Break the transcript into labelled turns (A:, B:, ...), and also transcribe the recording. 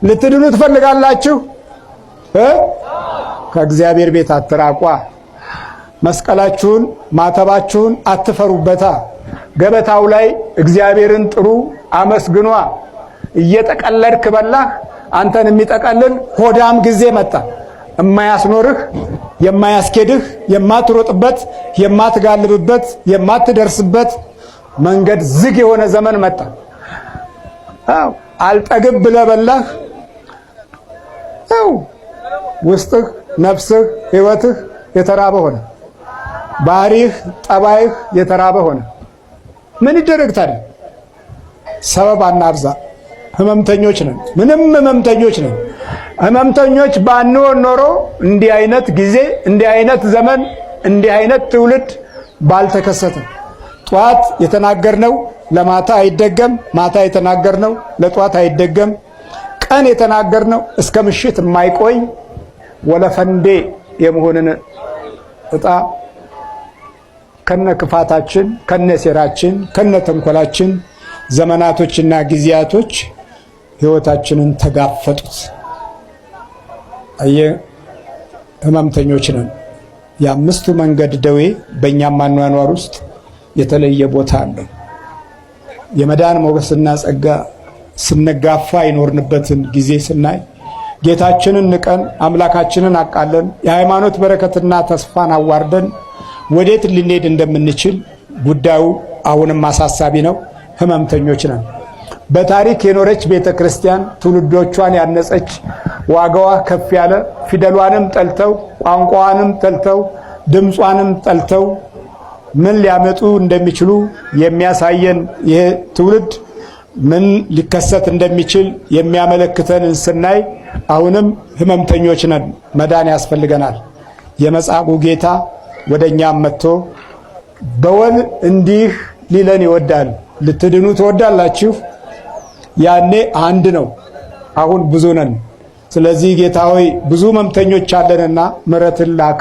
A: ልትድኑ ትፈልጋላችሁ? ከእግዚአብሔር ቤት አትራቋ። መስቀላችሁን ማተባችሁን አትፈሩበታ። ገበታው ላይ እግዚአብሔርን ጥሩ አመስግኗ። እየጠቀለልክ በላህ፣ አንተን የሚጠቀልል ሆዳም ጊዜ መጣ። የማያስኖርህ፣ የማያስኬድህ፣ የማትሮጥበት፣ የማትጋልብበት፣ የማትደርስበት መንገድ ዝግ የሆነ ዘመን መጣ። አዎ አልጠግብ ብለህ በላህ። አው ውስጥህ፣ ነፍስህ፣ ህይወትህ የተራበ ሆነ። ባህሪህ፣ ጠባይህ የተራበ ሆነ። ምን ይደረግ ታዲያ? ሰበብ አናብዛ። ህመምተኞች ነን። ምንም ህመምተኞች ነን። ህመምተኞች ባንሆን ኖሮ እንዲህ አይነት ጊዜ፣ እንዲህ አይነት ዘመን፣ እንዲህ አይነት ትውልድ ባልተከሰተ። ጠዋት የተናገርነው ለማታ አይደገም፣ ማታ የተናገርነው ለጠዋት አይደገም፣ ቀን የተናገርነው እስከ ምሽት የማይቆይ ወለፈንዴ የመሆንን እጣ ከነ ክፋታችን፣ ከነ ሴራችን፣ ከነ ተንኮላችን ዘመናቶችና ጊዜያቶች ህይወታችንን ተጋፈጡት። አየ ህመምተኞች ነን። የአምስቱ መንገድ ደዌ በእኛም አኗኗር ውስጥ የተለየ ቦታ አለው። የመዳን ሞገስና ጸጋ ስንጋፋ የኖርንበትን ጊዜ ስናይ፣ ጌታችንን ንቀን፣ አምላካችንን አቃለን፣ የሃይማኖት በረከትና ተስፋን አዋርደን ወዴት ልንሄድ እንደምንችል ጉዳዩ አሁንም አሳሳቢ ነው። ህመምተኞች ነን። በታሪክ የኖረች ቤተ ክርስቲያን፣ ትውልዶቿን ያነጸች፣ ዋጋዋ ከፍ ያለ፣ ፊደሏንም ጠልተው፣ ቋንቋዋንም ጠልተው፣ ድምጿንም ጠልተው ምን ሊያመጡ እንደሚችሉ የሚያሳየን፣ ይሄ ትውልድ ምን ሊከሰት እንደሚችል የሚያመለክተንን ስናይ አሁንም ህመምተኞች ነን። መዳን ያስፈልገናል። የመጻጉዕ ጌታ ወደ እኛም መጥቶ በወል እንዲህ ሊለን ይወዳል። ልትድኑ ትወዳላችሁ? ያኔ አንድ ነው፣ አሁን ብዙ ነን። ስለዚህ ጌታ ሆይ፣ ብዙ ህመምተኞች አለንና ምሕረትን ላክ።